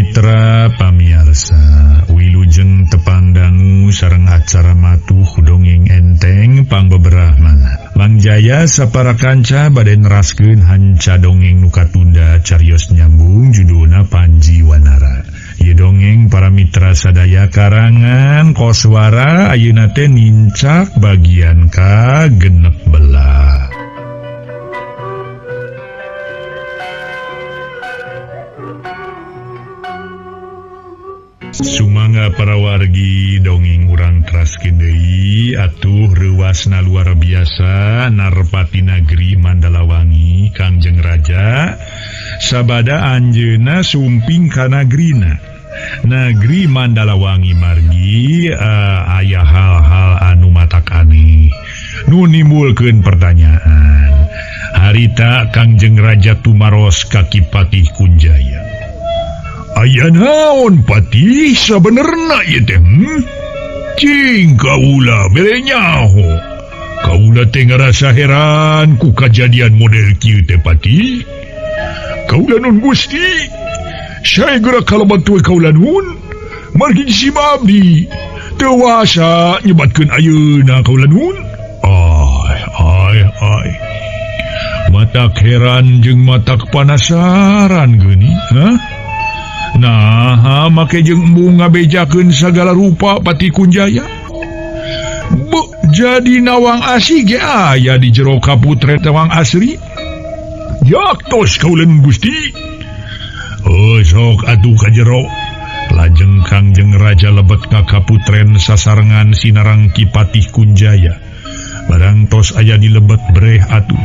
Mitra pamiarsa, wilujeng tepang dangu sareng acara matuh dongeng enteng pangbeberah. Mang Jaya sapara kanca bade neraskeun hanca dongeng nu katunda carios nyambung judulna Panji Wanara. Ieu dongeng para mitra sadaya karangan Koswara ayeuna teh nincak bagian ka 16. Sumangga para wargi dongeng urang teraskeun deui atuh reuasna luar biasa Narpati Nagri Mandalawangi Kangjeng Raja sabada anjeunna sumping ka nagrina. Nagri Mandalawangi margi aya hal-hal anu matak aneh nu nimbulkeun pertanyaan. Harita Kangjeng Raja tumaros ka Ki Patih Kunjaya. Aya naon patih sabenerna ieu teh? Cing kaula bere nyaho. Kaula teh ngarasa heran ku kajadian model kieu teh patih. Kaula nun Gusti. Sae geura kalabat we kaula nun. Margi si abdi teu wasa nyebatkeun ayeuna kaula nun. Ai ai ai. Matak heran jeung matak panasaran geuning, hah? Nah, make jeung embung ngabejakeun sagala rupa Patih Kunjaya. Be, jadi Nawang Asih ge aya di jero kaputre Nawang Asri. Yaktos kaulen Gusti. Oh, sok atuh ka jero. Lajeng Kangjeng Raja lebet ka kaputren sasarengan sinarang Ki Patih Kunjaya. Barang tos aya di lebet breh atuh.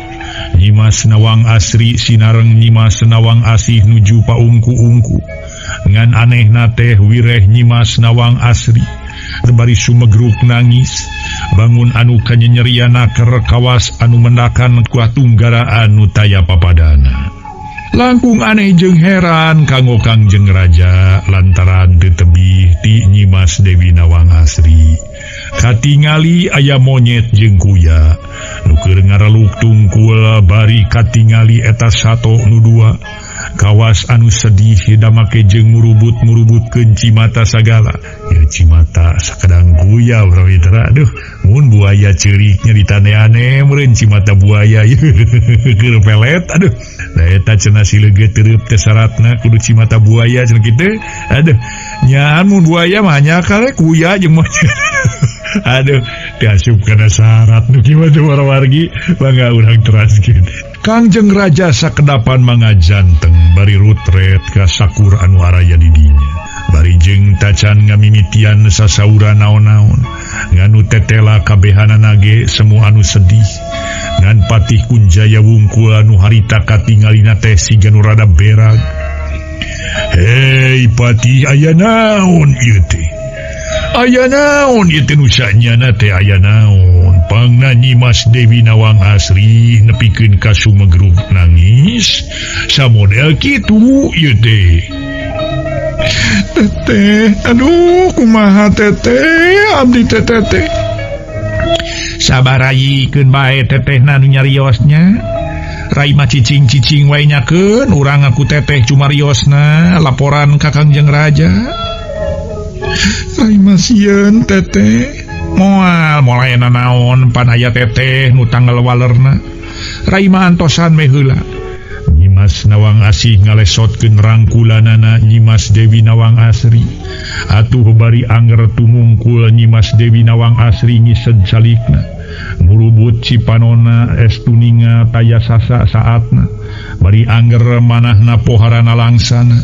Nyimas Nawang Asri sinareng Nyimas Nawang Asih nuju paungku-ungku. Ngan anehna teh wireh Nyimas Nawang Asri bari sumegruk nangis bangun anu kanyenyerian naker kawas anu mendakan kuah tunggara anu taya papadana. Langkung aneh jeung heran kanggo Kangjeng Raja lantaran teu tebih ti Nyimas Dewi Nawang Asri. Katingali aya monyet jeung kuya nu keur ngareluk tungkul bari katingali eta sato nu dua. Kawas anu sedih damake jeung murubut-murubutkeun cimata sagala. Ya cimata sakadang kuya bro mitra. Aduh, mun buaya ceuriknya ditane-ane meureun cimata buaya keur pelet. Aduh, da eta cenah si leugeut teureub teh saratna kudu cimata buaya cenah kitu. Aduh, nyaan mun buaya mah nya kale kuya jeung monyet. Aduh, diasup kana syarat nu kieu mah wargi mangga urang teraskeun. Kangjeng Raja sakedapan mangajanteng bari rutret ka sakur anu araya di dinya. Bari jeung tacan ngamimitian sasaura naon-naon. Nganu tetela kabehanana ge semua anu sedih. Ngan Patih Kunjaya wungkul anu harita katingalina teh siga nu rada berag. Hei Patih, aya naon ieu teh? Aya naon ieu teh nu sanyana teh aya naon? Pangna Nyimas Dewi Nawang Asri nepikeun ka sumegruk nangis samodel kitu ieu teh. Teteh, aduh kumaha teteh, abdi teteh teh. Sabar rayikeun bae tetehna nu nyariosnya. Rai mah cicing-cicing wae nyakeun urang ngaku teteh cumariosna laporan ka Kangjeng Raja. Rai mah sieun teteh. Moal mulai nanaon pan aya teteh nu tanggal walerna. Rai mah antosan meh heula. Nyimas Nawang Asih ngalesotkeun rangkulanana Nyimas Dewi Nawang Asri. Atuh bari anger tumungkul Nyimas Dewi Nawang Asri ngised calikna. Murubut cipanona estuninga taya sasa saatna. Bari anger manahna poharana langsana.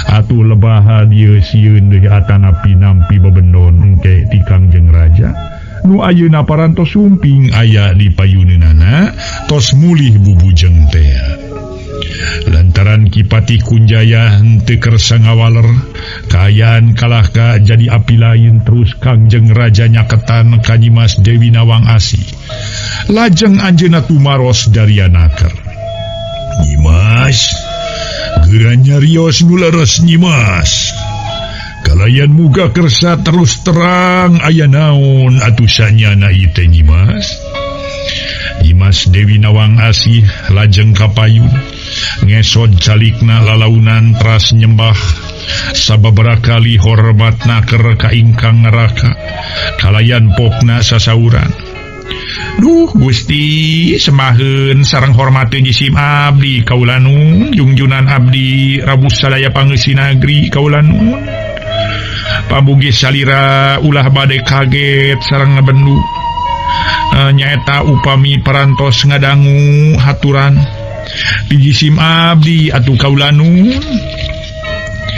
Atuh lebaha dieu sieun deui atanapi nampi bebendon engke ti Kangjeng Raja. Nu ayeuna parantos sumping aya di payuneunana tos mulih bubujeng teh. Lantaran Ki Patih Kunjaya henteu kersa ngawaler, kaayaan kalah ka jadi api lain terus Kangjeng Raja nyaketan ka Nyimas Dewi Nawang Asih. Lajeng anjeunna tumaros daria naker. Nyimas, geura nyarios nu leres Nyimas. Kalayan muga kersa terus terang aya naon atuh sanyana ieu teh Nyimas. Nyimas Dewi Nawang Asih lajeng kapayun ngesod calikna lalaunan teras nyembah. Sababaraha kali hormatna keur ka ingkang neraka kalayan pokna sasauran. Duh Gusti semaheun sareng hormateun jisim abdi kaula nun jungjunan abdi Rabu sadaya pangeusi nagri kaula nun. Pamugi salira ulah bade kaget sareng ngabendu. Nyaeta upami parantos ngadangu haturan di jisim abdi atuh kaula nun.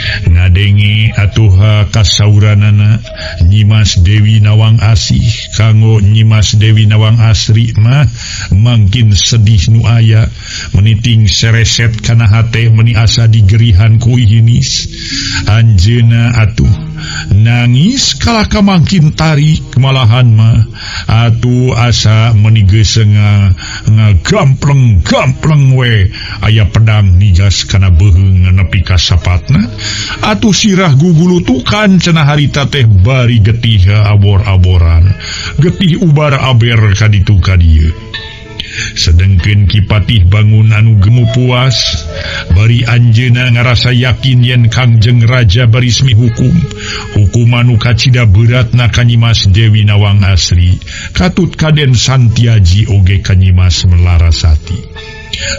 Ngadenge atuh kasauranana Nyimas Dewi Nawang Asih kanggo Nyimas Dewi Nawang Asri mah mangkin sedih nu aya meniting sereset kana hate meni asa digerihan ku ihinis anjeuna atuh nangis kalaka mangkin tarik malahan mah atuh asa meni geuseng ngagampleng-gampleng we aya pedang nigas kana beuheung nepi ka sapatna atuh sirah gugulutukan cenah harita teh bari getih abor-aboran getih ubar aber ka ditu ka dieu. Sedengkeun Ki Patih Bangun anu gemu puas bari anjeunna ngarasa yakin yen Kangjeng Raja baris mihukum hukuman nu kacida beratna ka Nyimas Dewi Nawang Asri katut Kaden Santiaji oge ka Nyimas Larasati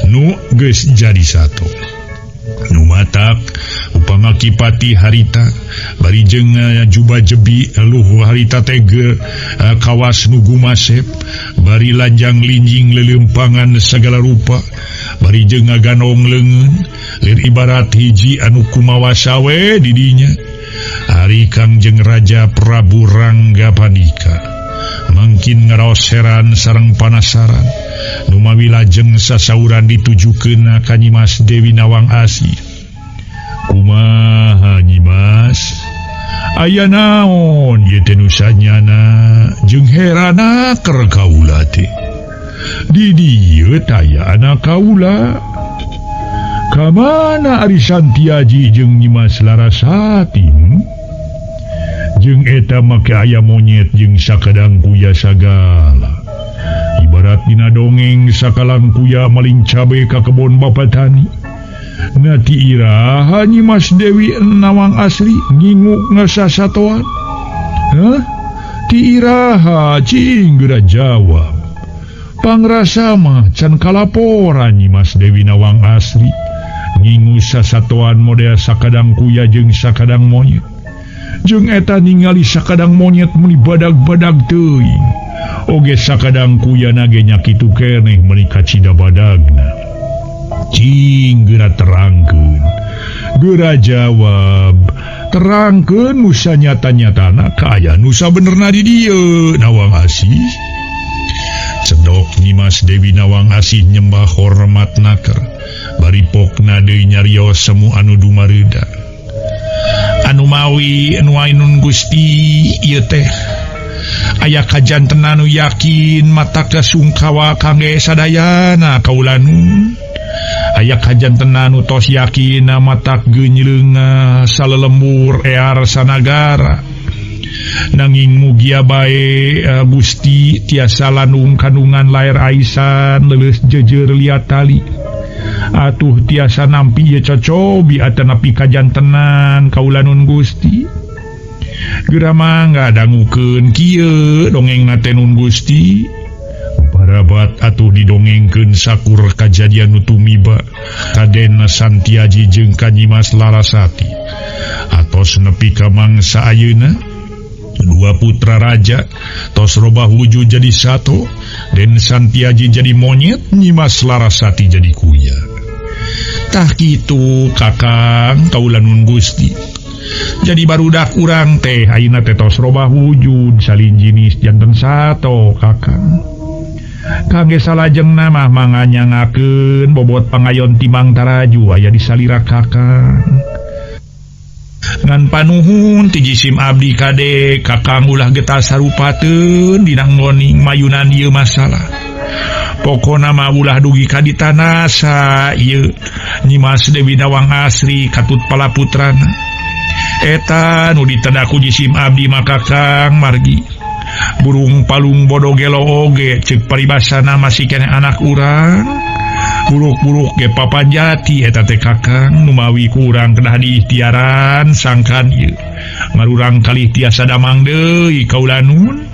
nu geus jadi sato. Nu matak upama Ki Patih harita bari jeung juba jebi luhu harita teh kawas nu gumasep bari lanjang linjing leuleumpangan sagala rupa bari jeung ngaganong leungeun lir ibarat hiji anu kumawasa we di dinya. Ari Kangjeng Raja Prabu Ranggapadika mangkin ngaraos heran sareng panasaran numawi lajeng sasauran ditujukeun ka Nyimas Dewi Nawang Asih. Kumaha Nyimas? Aya naon ieu teh nu sanyana jeung herana keur kaula teh? Di dieu taya anak kaula. Ka mana ari Santiaji jeung Nyimas Larasati? Jeung eta make aya monyet jeung sakadang kuya sagala. Ibarat dina dongeng sakalang kuya maling cabe ka kebon Bapak Tani. Nati iraha Nyimas Dewi Nawang Asri nginguk ngasasatoan. Hah? Ti iraha cing geura jawab. Pangrasa mah can kalaporan Nyimas Dewi Nawang Asri ngingu sasatoan model sakadang kuya jeung sakadang monyet. Jeung eta ningali sakadang monyet meuni badag-badag teuing. Oge sakadang kuya nage nya kitu keneh meuni kacida badagna. Cing geura terangkeun. Geura jawab, terangkeun nu sanyata-nyatana kaaya nu sabenerna di dieu Nawang Asih. Cedok Nyimas Dewi Nawang Asih nyembah hormat naker bari pokna deui nyarios semu anu dumareuda. Anu mawi anu ainun Gusti ieu teh aya kajantenan nu yakin mata kasungkawa kangge sadayana kaula nun. Aya kajantenan nu tos yakin matak geunyeuleuh salelembur ear sanagara. Nanging mugia bae Gusti tiasa landung kandungan lair aisan leuleus jeujeur liat tali. Atuh tiasa nampi ieu cocobi atanapi kajantenan kaula nun Gusti. Geura mangga dangukeun kieu dongengna teh nun Gusti. Barabat atuh didongengkeun sakur kajadian nu tumiba Kaden Santiaji jeung ka Nyimas Larasati. Atos nepi ka mangsa ayeuna dua putra raja tos robah wujud jadi satu, Den Santiaji jadi monyet, Nyimas Larasati jadi kuya. Tah kitu Kakang kaula nun Gusti. Jadi barudak urang teh ayeuna teh tos robah wujud salin jinis janten sato Kakang. Kangge salajengna mah manganyangakeun bobot pangayon timang taraju aya di salira Kakang. Ngan panuhun ti jisim abdi kade Kakang ulah getas sarupateun dina nggoning mayunan ieu masalah. Pokona mah ulah dugi ka ditanasa ieu Nyimas Dewi Nawang Asri katut palaputrana. Eta nu ditedaku jisim abdi mah Kakang margi. Burung palung bodo gelo oge ceuk paribasana masih keneh anak urang. Buruk-buruk ge papan jati eta teh Kakang numawi kurang kedah diikhtiaran sangkan ieu. Marurang kalih tiasa damang deui kaula nun.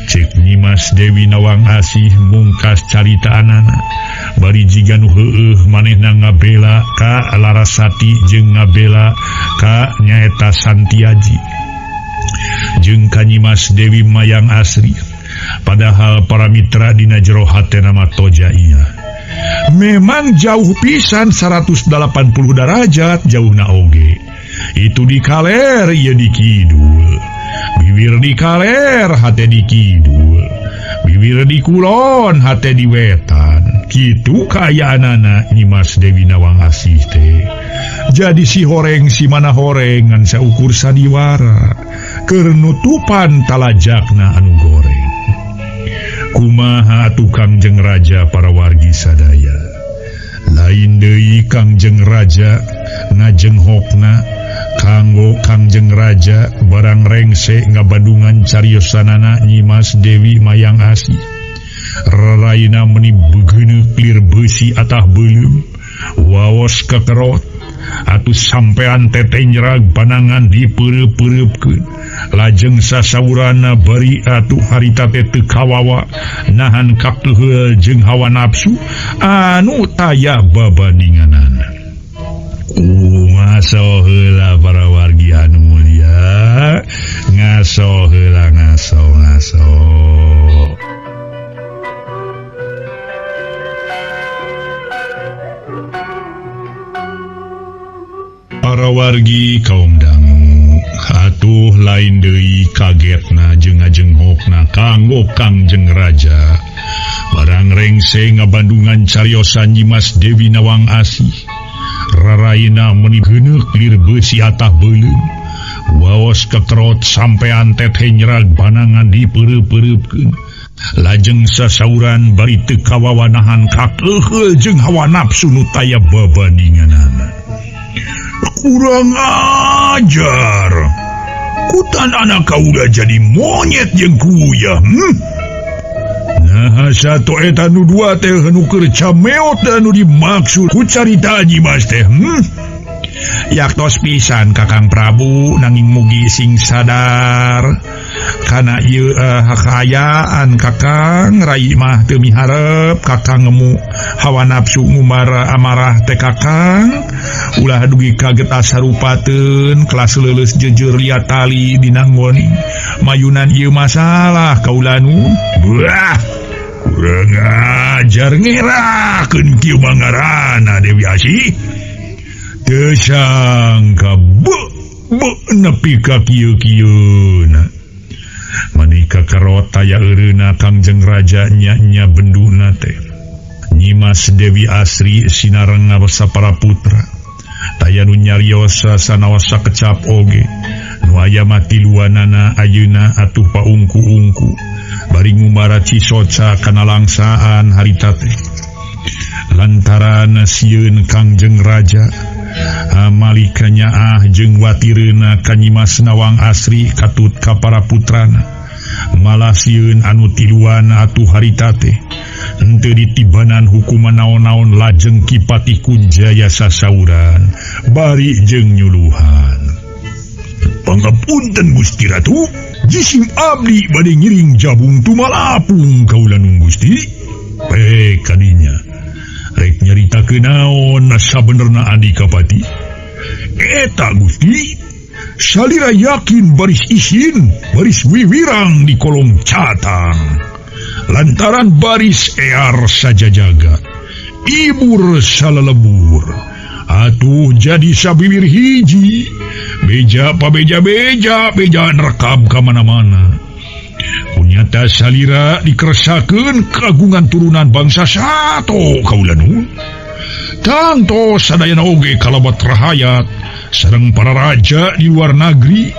Cek Nyimas Dewi Nawang Asih mungkas caritaanana. Bari jiga nu heueuh manehna ngabela ka Larasati jeung ngabela ka nyaeta Santiaji. Jeung ka Nyimas Dewi Mayang Asri. Padahal para mitra dina jero hatena mah toja iya. Memang jauh pisan 180 derajat jauhna oge. Itu di kaler ieu di kidul. Bibir di kaler hate di kidul. Bibir di kulon hate di wetan. Kitu kaayaanana Nyimas Dewi Nawang Asih teh. Jadi si horeng si mana horeng ngan saukur sadiwara. Keur nutupan talajakna anu goreng. Kumaha atuh Kangjeng Raja para wargi sadaya. Lain deui Kangjeng Raja ngajenghokna kanggo Kangjeng Raja barang rengse ngabadungan cariosanana Nyimas Dewi Mayang Asih. Raraina meni beugeuneuk lir beusi atah beuleum waos kekerot atuh sampean tetenjrag panangan dipeureupeureupkeun lajeng sasaurana bari atuh harita teh teu kawawa nahan kakeuheul jeung hawa nafsu anu taya babandinganana. Ngaso heula para wargi anu mulia, ngaso heula ngaso ngaso. Para wargi kaum dangu atuh lain deui kagetna jeung ngajenghokna kanggo Kangjeng Raja. Barang rengse ngabandungan cariosan Nyimas Dewi Nawang Asih. Raraina meni geuneuk lir beusi atah beuleum. Waos kekerot sampean teteh nyerag panangan dipeureupeureupkeun. Lajeng sasauran bari teu kawawa nahan kakeuheul jeung hawa nafsu nu taya babandinganana. Kurang ajar. Kutan anak kaula jadi monyet jeung kuya. Nah, satu eta nu dua teh nu keur cameot anu dimaksud ku carita Nyimas teh. Yaktos pisan Kakang Prabu nanging mugi sing sadar kana ieu kaayaan Kakang rai mah teu miharep Kakang ngemu hawa nafsu ngumara amarah teh Kakang ulah dugi kaget asarupateun kelas leuleus jejeur lia tali dinanggoni mayunan ieu masalah kaula nu wah kurang ajar ngerakeun kieu mangarana Dewi Asih. Teu sangka be nepi ka kieu-kieuna. Manika karot taya eureuna Kangjeng Raja nya-nya benduna teh. Nyimas Dewi Asri sinareng para putra. Taya nu nyariosa sanaos sakecap oge. Nu aya mah tiluanana ayeuna atuh paungku-ungku. Bari ngumara cisoca kana langsaan harita teh. Lantaran sieun Kangjeng Raja Malika nyaah jeung watireuna ka Nyimas Nawang Asri katut ka para putrana. Malah sieun anu tiluan atuh harita teh. Henteu ditibanan hukuman naon-naon lajeng Ki Patih Kunjaya sasauran bari jeung nyuluhan. Pangapunten Gusti Ratu, jisim abdi bade ngiring jabung tumalapung kaula nun Gusti. Kadinya. Rek nyaritakeun naon sabenerna Andika Pati. Eta Gusti, salira yakin baris isin, baris wiwirang di kolong catang. Lantaran baris ear sajajaga, ibur salalebur. Atuh jadi sabibir hiji, beja pabeja-beja, beja nerekam ka mana-mana. Kunyata salira dikeresakeun kagungan turunan bangsa sato kaula nun. Tangto sadayana oge kalabat rahayat sareng para raja di luar negeri.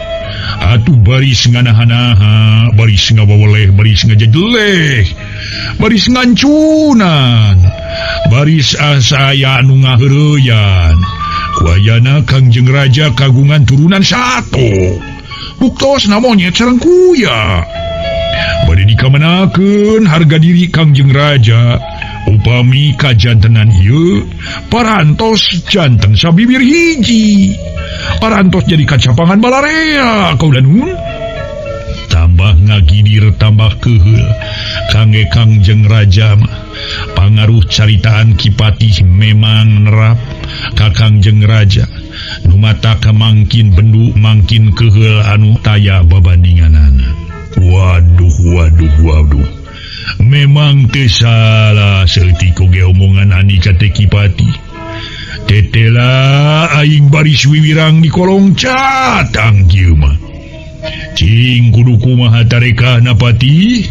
Atuh baris nganaha-naha, baris ngawaweleh, baris ngajejeleh, baris ngancunan, baris asaya anu ngaheureyan. Kuayana Kangjeng Raja kagungan turunan sato. Buktosna monyet sareng kuya. Bade dikamanakeun harga diri Kangjeng Raja, Upami kajantenan ieu parantos janten sabibir hiji. Parantos jadi kacapangan balarea kaula nuhun. Tambah ngagidir tambah keuheul kangge Kangjeng Raja mah. Pangaruh caritaan Ki Patih memang nerap ka Kangjeng Raja. Nu mata mangkin bendu mangkin keuheul anu taya babandinganana. Waduh waduh waduh. Memang teu salah saeutik oge omongan Andika teh Ki Patih. Tetela aing baris wiwirang di kolong catang kieu mah. Cing kudu kumaha tarekahna Patih?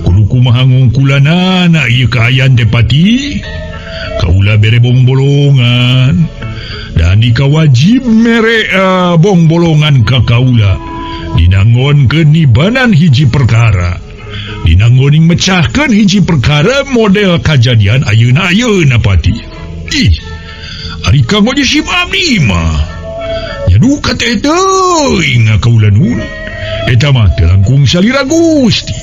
Kudu kumaha ngungkulanana ieu kaayaan teh Patih? Kaula bere bongbolongan. Dan Andika wajib mere bongbolongan ka kaula. Dinanggonkeun nibanan hiji perkara. Dinanggoning mecahkeun hiji perkara model kajadian ayeuna-ayeuna Patih. Ih, ari kanggo jisim abdi mah. Nya duka teh teuing kaula nuhun. Eta mah teu langkung salira Gusti.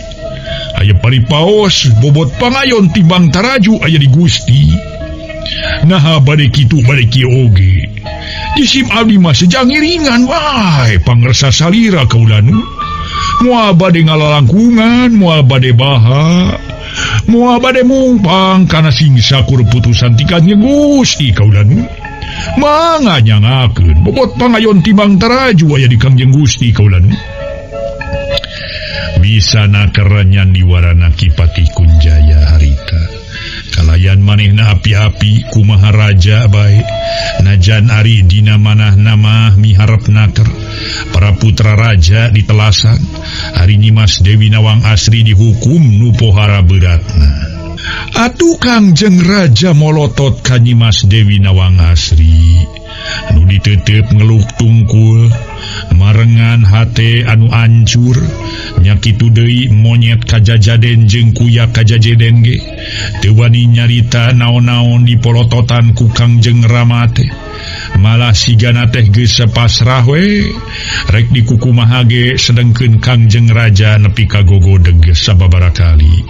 Aya paripaos bobot pangayon timbang taraju aya di Gusti. Naha bade kitu bade kieu oge. Jisim abdi mah sejang ngiringan wae pangersa salira kaula nuhun. Moal bade ngalalangkungan, moal bade baha, moal bade mungpang kana sing sakur putusan ti Kangjeng Gusti kaula nuhun. Mangga nyangakeun bobot pangayon timbang taraju aya di Kangjeng Gusti kaula nuhun. Bisa nakeranyan diwarana Ki Patih Kunjaya harita. Kalayan manehna api-api kumaha raja bae. Najan ari dina manahna mah miharep naker. Para putra raja ditelasan. Ari Nyimas Dewi Nawang Asri dihukum nu pohara beratna. Atuh Kangjeng Raja molotot ka Nyimas Dewi Nawang Asri. Anu ditetep ngeluk tungkul, marengan hate anu ancur, nya kitu deui monyet kajajaden jeung kuya kajajeden ge. Teu wani nyarita naon-naon dipolototan ku Kangjeng Rama teh. Malah sigana teh geus pasrah we, rek dikukumaha ge sedengkeun Kangjeng Raja nepi ka gogodeg sababaraha kali.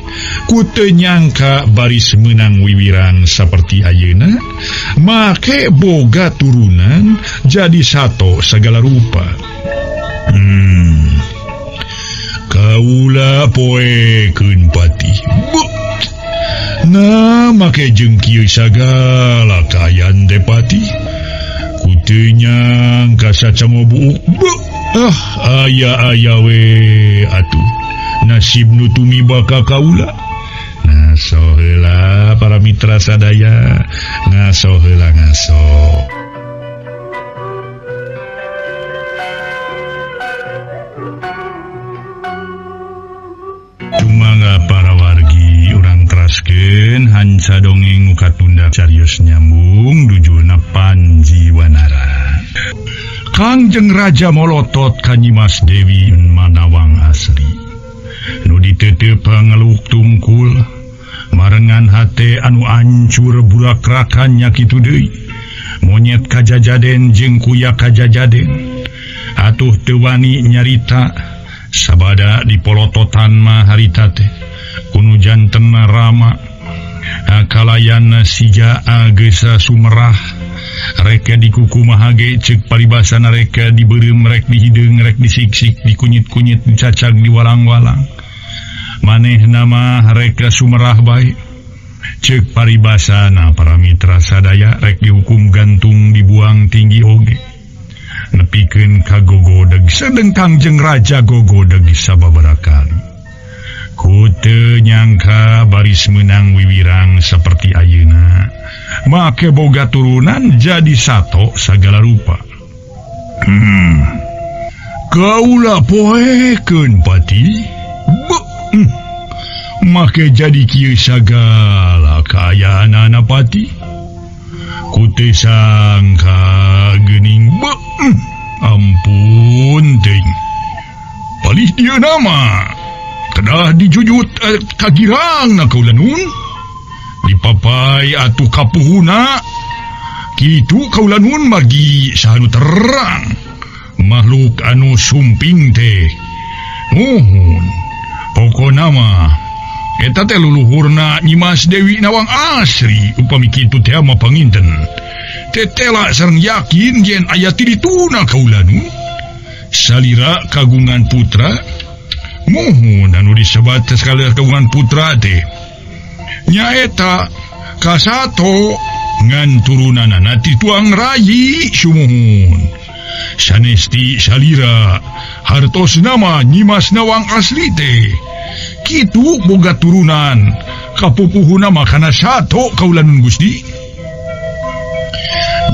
Ku teu nyangka baris meunang wiwirang saperti ayeuna, make boga turunan jadi sato segala rupa. Kaula poekeun Patih. Nah, make jeung kieu sagala kaayaan teh Patih. Ku teu nyangka sacango buuk. Ah, aya-aya we atuh. Nasib nu tumiba ka kaula. Ngaso heula para mitra sadaya, ngaso heula ngaso. Mangga para wargi urang teraskeun hanca dongeng nu katunda carios nyambung dujulna Panji Wanara. Kangjeng Raja molotot ka Nyimas Dewi Manawang Asri. Nu ditetep ngeluk tungkul, marengan hate anu ancur burakrakan nya kitu deui. Monyet kajajaden jeung kuya kajajaden. Atuh teu wani nyarita sabada dipolototan mah harita teh kunu janten Rama kalayan sija geus sumerah rek dikukumaha ge ceuk paribasana rek dibeureum rek dihideung rek disiksik dikunyit-kunyit dicacag diwalang-walang manehna mah rek sumerah bae ceuk paribasana para mitra sadaya rek dihukum gantung dibuang tinggi oge nepikeun ka gogodeg sedeng Kangjeng Raja gogodeg sababaraha kali. Ku teu nyangka baris meunang wiwirang saperti ayeuna make boga turunan jadi sato sagala rupa. Kaula poekeun Patih. Make jadi kieu sagala kaayaanana Patih. Ku teu sangka geuning. Ampun teuing. Palih dieu nama kedah dijujut kagirangna kaula nuhun. Dipapai atuh kapuhuna. Kitu kaula nuhun margi saha nu terang makhluk anu sumping teh. Muhun. Pokona mah Eta teh luluhurna Nyimas Dewi Nawang Asri upami kitu teh mah panginten. Tetela sareng yakin yen aya ti dituna kaula nu. Salira kagungan putra muhun anu disebat sekali kagungan putra teh. Nyaeta kasato ngan turunanana ti tuang rayi sumuhun. Sanesti salira hartos nama Nyimas Nawang Asri teh. Kitu boga turunan kapupuhuna makana sato kaula nun Gusti.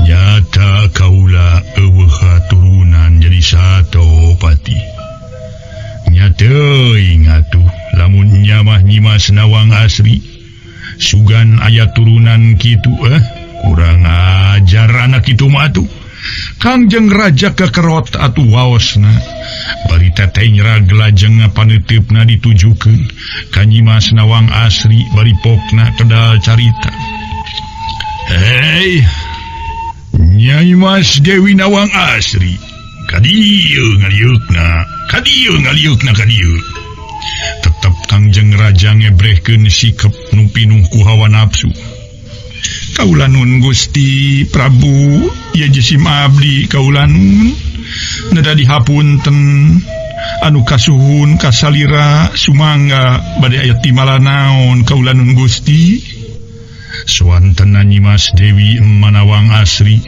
Nyata kaula eueuh turunan jadi sato pati. Nya teuing atuh lamun nyamah Nyimas Nawang Asri sugan aya turunan kitu kurang ajar anak kitu mah atuh. Kangjeng Raja kekerot atuh waosna bari teteh nyerag lajeng paneuteup-na ditujukeun ka Nyimas Nawang Asri bari pokna kedal carita. Hei Nyai Mas Dewi Nawang Asri ka dieu ngaliukna ka dieu ngaliukna ka dieu. Tetep Kangjeng Raja ngebrehkeun sikep nu pinuh ku hawa nafsu. Kaula nun Gusti Prabu ieu jisim abdi kaula nun neda dihapunten anu kasuhun kasalira sumangga bade aya timala naon kaula nun Gusti. Suantena Nyimas Dewi Manawang Asri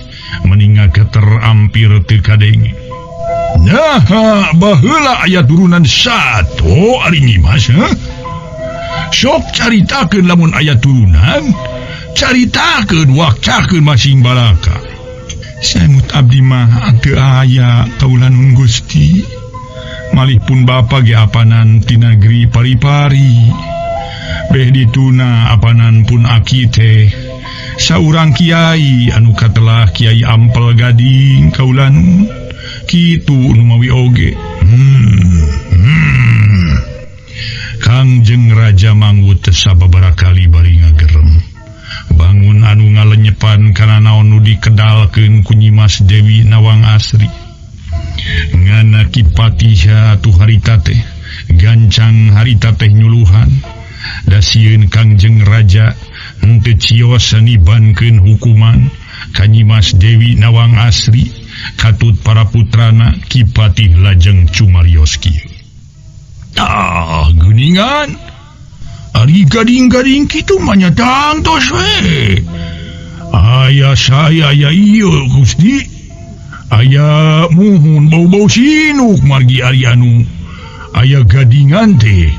meninga geter ampir teu kadenge. Nah, baheula aya turunan sato ari Nyimas heuh. Sok caritakeun lamun aya turunan, caritakeun wakcakeun masing balaka. Saemut abdi mah teu aya kaula nun Gusti. Malih pun bapa ge apanan ti negeri Pari-pari. Beh dituna apanan pun aki teh. Saurang kiai anu katelah Kiai Ampel Gading kaula nun. Kitu nu mawi oge. Kangjeng Raja manggut sababaraha kali bari ngagerem. Bangun anu ngalenyepan kana naon nu dikedalkeun ku Nyimas Dewi Nawang Asri. Ngana Ki Patiha atuh harita teh gancang harita teh nyuluhan. Da sieun Kangjeng Raja henteu cios nibankeun hukuman ka Nyimas Dewi Nawang Asri katut para putrana Ki Patih lajeng cumarios kieu. Tah geuningan ari gading-gading kitu mah nya tangtos we. Aya saya aya ieu Gusti. Aya muhun bau-bau sinuk margi ari anu aya gadingan teh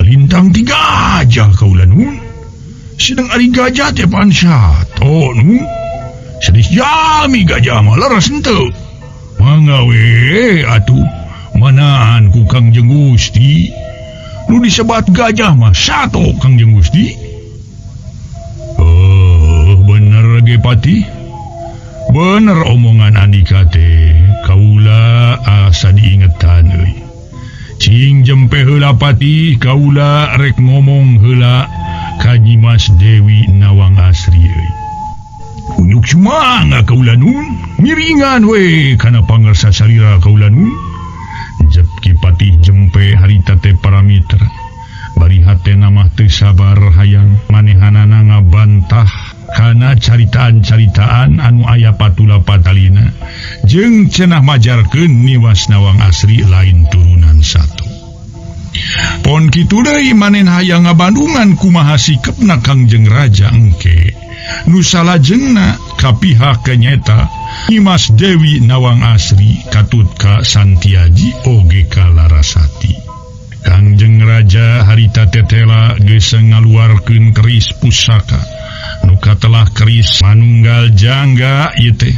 lintang ti gajah kaula nun. Sedang ari gajah teh pan sato nu. Sedih jami gajah mah leres henteu. Mangga we atuh manaan ku Kangjeng Gusti. Nu disebat gajah mah sato Kangjeng Gusti. Oh, bener ge Patih. Bener omongan andika teh. Kaula asa diingetan euy. Cing jempe heula Patih, kaula rek ngomong heula ka Nyimas Dewi Nawang Asri euy. Unyuk sumangga kaula nun, miringan we kana pangarsa salira kaula nun. Jep Ki Patih jempe harita teh para mitra. Bari hatena mah teu sabar hayang manehanana ngabantah kana caritaan-caritaan anu aya patula patalina jeung cenah majarkeun Nyimas Nawang Asri lain turunan satu. Pon kitu deui manen hayang ngabandungan kumaha sikepna Kangjeng Raja engke. Nu salajengna ka pihak nyeta Nyimas Dewi Nawang Asri katut ka Santiaji oge ka Larasati. Kangjeng Raja harita tetela geus ngaluarkeun keris pusaka. Nu katelah keris manunggal jangga ieu teh.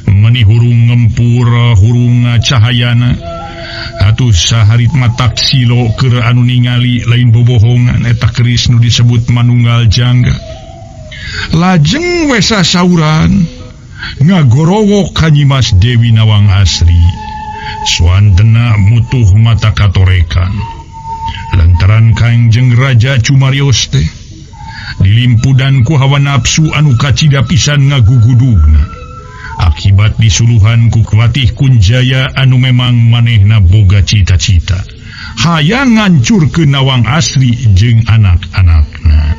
Meni hurung ngempur hurung cahayana. Atuh saharit matak silo keur anu ningali lain bobohongan eta keris nu disebut manunggal jangga. Lajeng wesa sauran ngagorowok ka Nyimas Dewi Nawang Asri. Suantena mutuh mata katorekan. Lantaran Kangjeng Raja cumarios teh dilimpudan ku hawa nafsu anu kacida pisan ngagugudugna. Akibat disuluhan ku Patih Kunjaya anu memang manehna boga cita-cita. Hayang ngancurkeun Nawang Asri jeung anak-anakna.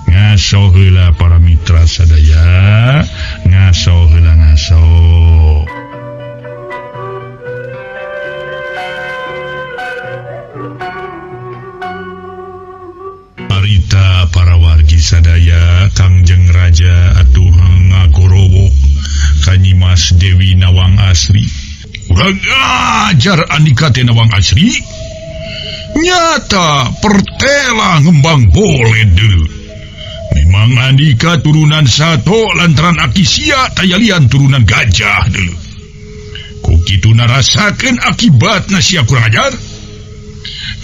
Ngaso heula para mitra sadaya, ngaso heula ngaso. Harita para wargi sadaya, Kangjeng Raja atuh ngagorowok ka Nyimas Dewi Nawang Asri. Urang ajar andika teh Nawang Asri. Nyata pertela ngembang boleh dulu. Memang andika turunan sato lantaran aki sia tayalian turunan gajah dulu. Ku kitu narasakeun akibatna sia kurang ajar.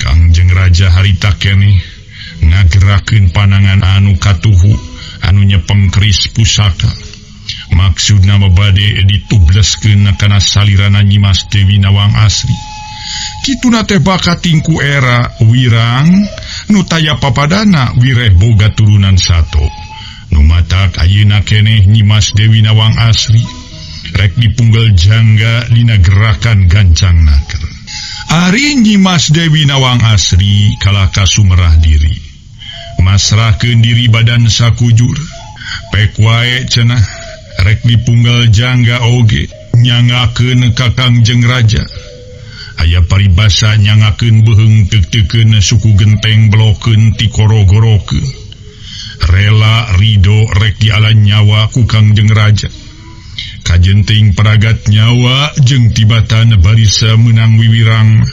Kangjeng Raja harita keneh ngagerakeun panangan anu katuhu anu nyepeng keris pusaka. Maksudna mah bade ditubleskeun kana salirana Nyimas Dewi Nawang Asri. Kituna teh bakatingku era wirang nu taya papadana wireh boga turunan sato. Nu matak ayeuna keneh Nyimas Dewi Nawang Asri rek dipunggel jangga dina gerakan gancang naker. Ari Nyimas Dewi Nawang Asri kalaka sumerah diri. Masrahkeun diri badan sakujur. Pek wae cenah rek dipunggel jangga oge nyangakeun ka Kangjeng Raja. Aya paribasa nyangakeun beuheung teuk-teukeun suku genteng belokeun tikoro-gorokeun. Rela rido rek diala nyawa ku Kangjeng Raja. Kajenting paragat nyawa jeung tibatan barisa meunang wiwirang.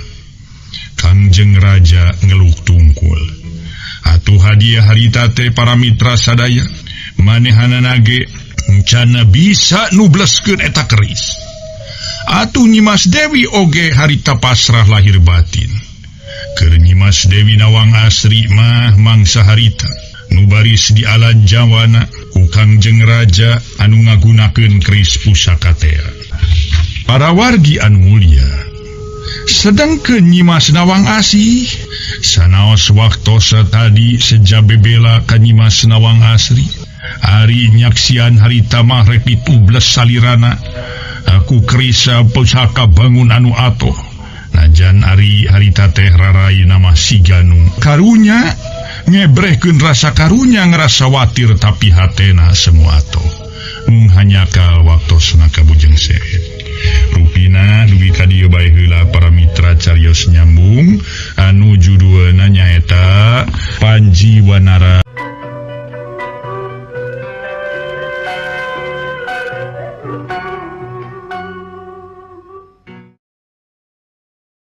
Kangjeng Raja ngeluk tungkul. Atuh hadiah harita teh para mitra sadaya, manehanana ge encana bisa nubleskeun eta keris. Atuh Nyimas Dewi oge harita pasrah lahir batin. Keur Nyimas Dewi Nawang Asri mah mangsa harita nu baris di alan jawana ku Kangjeng Raja anu ngagunakeun keris pusaka teh. Para wargi anu mulia, sedangkeun Nyimas Nawang Asih sanaos waktosa tadi seja bebela ka Nyimas Nawang Asri. Ari nyaksian harita mah rek ditubles salirana aku kerisa pusaka bangun anu atoh. Najan ari harita teh rarai nama siganu karunya ngebrehkeun rasa karunya ngerasa watir tapi hatena semua atoh. Mung hanyakal waktosna kabujeng seet. Rupina dugi ka dieu bae heula para mitra carios nyambung anu judulna nyaeta Panji Wanara.